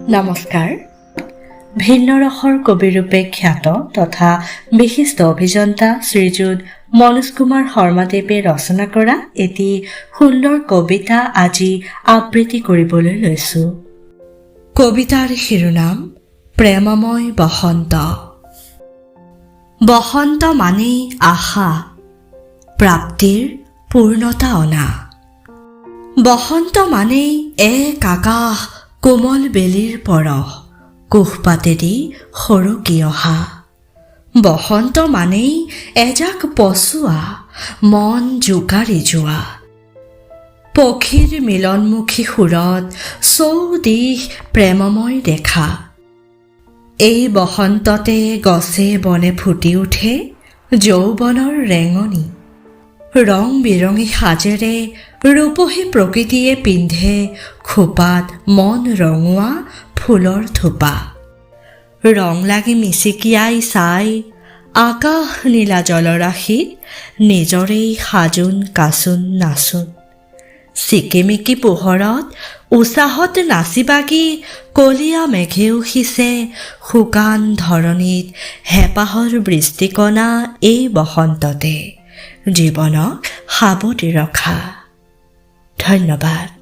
নমস্কাৰ। ভিন্ন ৰসৰ কবিৰূপে খ্যাত তথা বিশিষ্ট অভিযন্তা শ্ৰীযুত মনোজ কুমাৰ শৰ্মাদেৱে ৰচনা কৰা এটি সুন্দৰ কবিতা আজি আবৃত্তি কৰিবলৈ লৈছোঁ। কবিতাৰ শিৰোনাম প্ৰেমময় বসন্ত। বসন্ত মানেই আশা, প্ৰাপ্তিৰ পূৰ্ণতা অনা। বসন্ত মানেই এক আকাশ কোমল বেলিৰ পৰশ কোষপাতেদি সৰকি অহা। বসন্ত মানেই এজাক পছোৱা মন জোকাৰি যোৱা। পক্ষীৰ মিলনমুখী সুৰত চৌদিশ প্ৰেমময় দেখা। এই বসন্ততে গছে বনে ফুটি উঠে যৌৱনৰ ৰেঙনি। ৰং বিৰঙী সাজেৰে ৰূপহী প্ৰকৃতিয়ে পিন্ধে খোপাত মন ৰঙোৱা ফুলৰ থোপা। ৰং লাগি মিচিকিয়াই চাই আকাশ নীলা জলৰাশিত নিজৰেই সাজোন কাচোন নাচোন। চিকিমিকি পোহৰত উছাহত নাচি বাগি কলীয়া মেঘেও সিঁচে শুকান ধৰণীত হেঁপাহৰ বৃষ্টিকণা। এই বসন্ততে জীৱনক সাৱটি ৰখা। ধন্যবাদ।